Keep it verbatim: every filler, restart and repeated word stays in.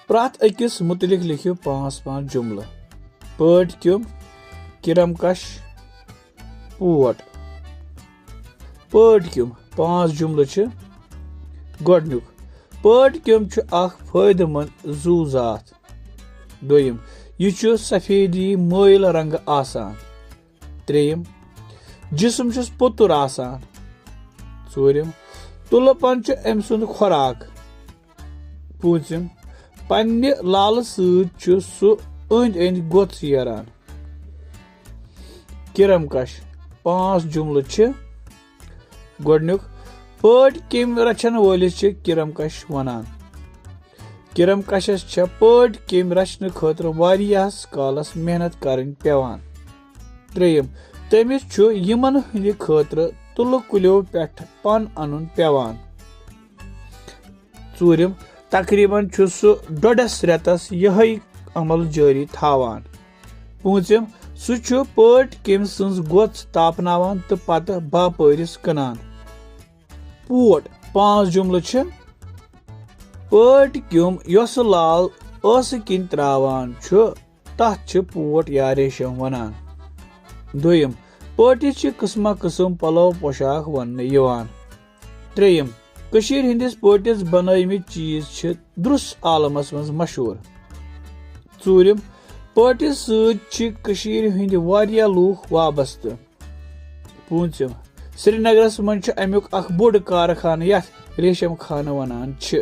پرٛٮ۪تھ أکِس مُتعلِق لیکھِو پانٛژھ پانٛژھ جُملہٕ۔ پٲٹھۍ کیوٚم، کِرم کش، پوٹ۔ پٲٹھۍ کیوٚم، پانٛژھ جُملہٕ چھِ۔ گۄڈٕنیُک، پٲٹھۍ کیوٚم چھُ اکھ فٲیدٕ مند زُو ذات۔ دوٚیِم، یہِ چھُ سفیدی مٲیِل رنٛگہٕ آسان۔ ترٛیٚیِم، جسم چھُس پوٚتُر آسان۔ ژوٗرِم، تُلہٕ پن چھُ أمۍ سُنٛد خوراک۔ پوٗنٛژِم، پننہِ لالہٕ سۭتۍ چھُ سُہ أنٛدۍ أنٛدۍ گوٚژھ ییران۔ کِرم کش، پانٛژھ جُملہٕ چھِ۔ گۄڈٕنیُک، پٲٹھۍ کیٚمۍ رچھن وٲلِس چھِ کِرم کش ونان۔ کِرم کشس چھےٚ پٲٹھۍ کیٚمۍ رچھنہٕ خٲطرٕ واریاہس کالس محنت کرٕنۍ پیوان۔ ترٛیٚیِم، تٔمِس چھُ یِمن ہٕنٛدِ خٲطرٕ تُلہٕ کُلٮ۪و پٮ۪ٹھ پن انُن پیوان۔ ژوٗرِم، تقریباً چھُ سُہ ڈۄڈس رٮ۪تس یِہوٚے عمل جٲری تھاوان۔ پوٗنٛژِم، سُہ چھُ پٲٹھۍ کیٚمۍ سٕنٛز گۄژھ تاپناوان تہٕ پتہٕ باپٲرِس کٕنان۔ پوٹ، پانٛژھ جُملہٕ چھِ۔ پٲٹھۍ کیوٚم یۄسہٕ لال ٲسہٕ کِنۍ ترٛاوان چھُ، تَتھ چھِ پوٹ یا ریشم وَنان۔ دوٚیِم، پٲٹِس چھِ قٕسمہ قٕسم پلو پوشاک ووننہٕ یِوان۔ ترٛیٚیِم، کٔشیٖرِ ہٕنٛدِس پٲٹِس بنٲومٕتۍ چیٖز چھِ درُس عالمس منٛز مشہوٗر۔ ژوٗرِم، پٲٹِس سۭتۍ چھِ کٔشیٖرِ ہٕنٛدۍ واریاہ لوٗکھ وابستہٕ۔ پوٗنٛژِم، سرینگرس منٛز چھُ اَمیُک اکھ بوٚڑ کارخانہٕ یَتھ ریشم خانہٕ وَنان چھِ۔